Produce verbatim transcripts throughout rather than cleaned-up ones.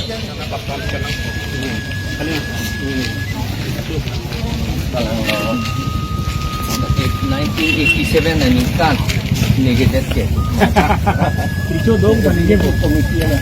Nineteen eighty-seven aningkan negative ke. Itu dong kan ini komiti ya.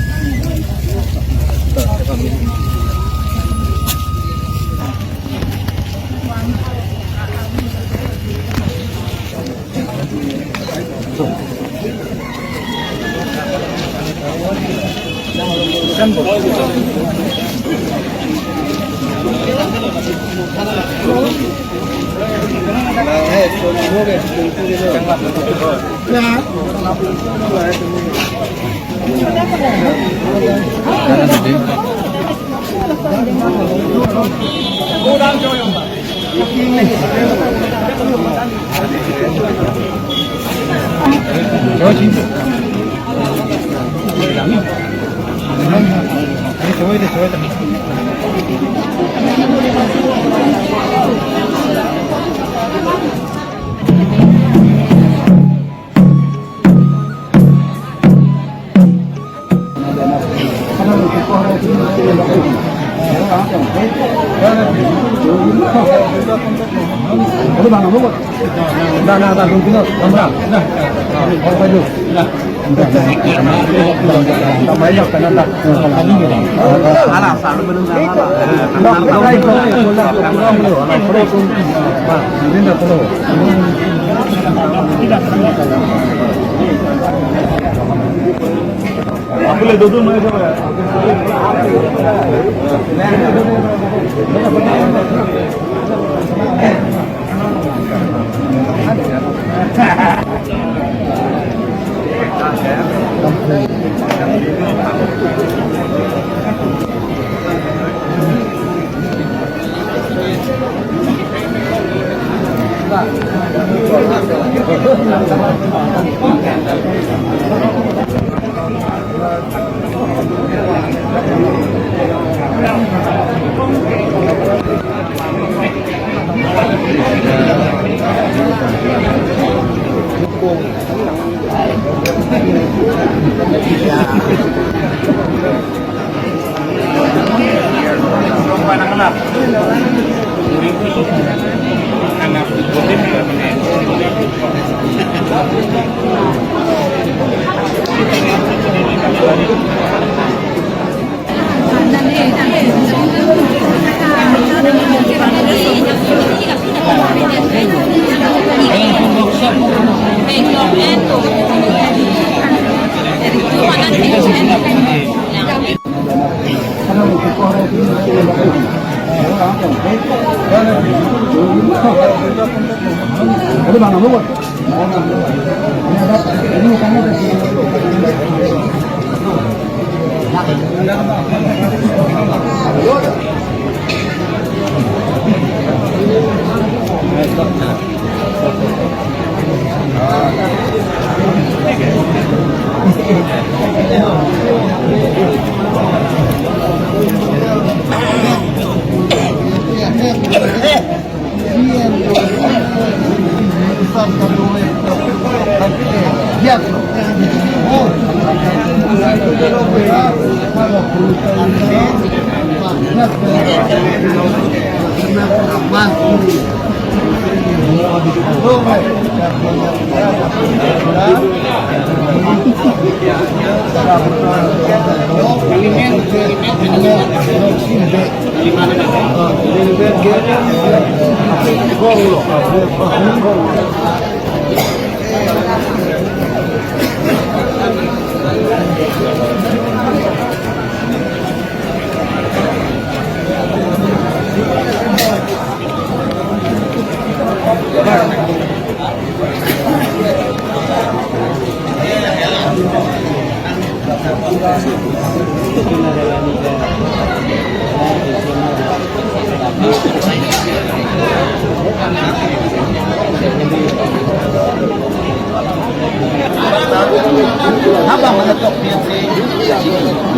Haba mana tok pian si,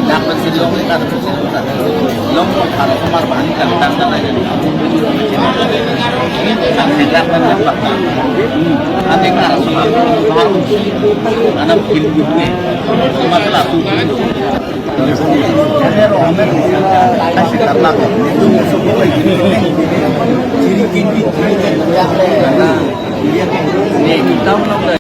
dak man si long ni kan si long kan. Long long karo kamar bani kan tang kan aja. Ini kan si dak man dak bak. Ante karo kamar baru si, anam kiri ni. Kamar lah tu.